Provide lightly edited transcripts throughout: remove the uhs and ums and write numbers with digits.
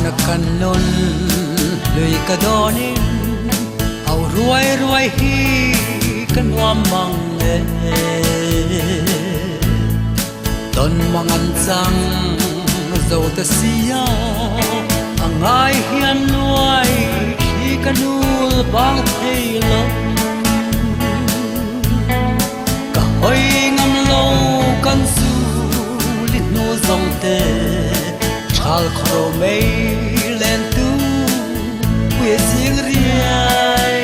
Hmana kan nun hlui ka dawnin au ruai ruai hi ka nuam mang e. Ton mang an chang zo ta sia a ngai hian luai thli ka nul bang thei lo. Ka hawi ngam lo kan sul i hnu zong te ṭhal khoro mei len tu pui zing riai.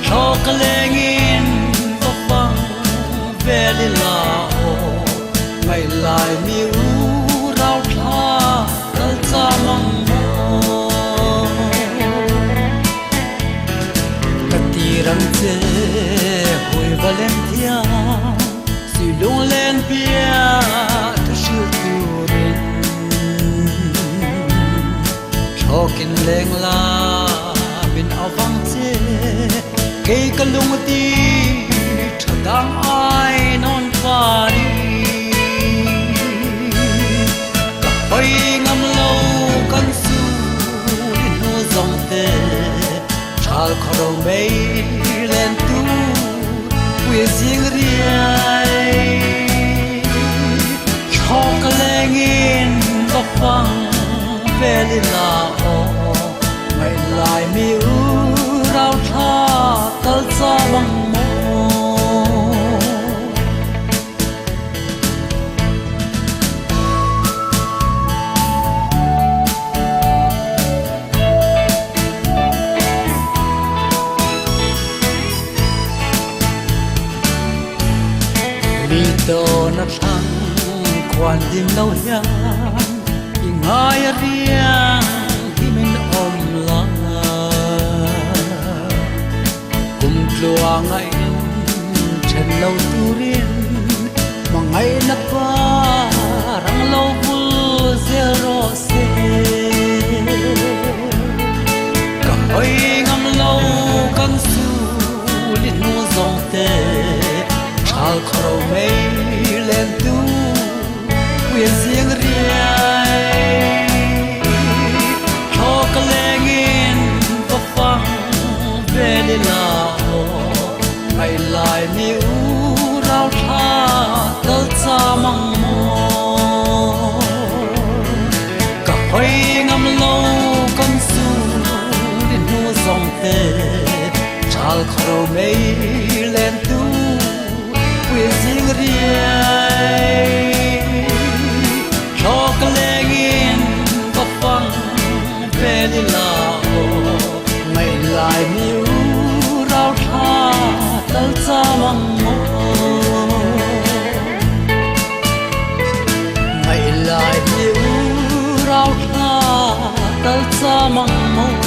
Thlo ka leng in va fang vel i la aw ngai lai mi u rau thla kal cha mang maw. Ka ti rang che hui va lem thiam sui lunglen bia thu hril turin thlawkin leng la min avang che kei ka lung ti thadang ai non pari ka hoi ngam lo kan su li hnu zong te ṭhal khoro mei len tu pui zing riai. Thlawk lengin va fang veli la aw ngai lai mi u rau thla tal cha bang maw. Mi tawn a thlang khuan dim lo hian i ngai a riang hi min awm la kum tluang a in then lo turin hmangaihna pa rang lo vul zel rawh se. Ka hawi ngam lo kan sul i hnu zawng te ṭhal khoro mei len tu pui zing riai. Thlaw ka leng in va fang vel i la aw ngai lai mi u rau thla tal cha mang maw. Ka hoi ngam lo kan sul i hnu zong te ṭhal khoro mei len tu pui zing riai. Thlawk leng in va fang vel i la aw ngai lai mi u rau thla tal cha mang maw. Ngai lai mi u rau thla tal cha mang maw.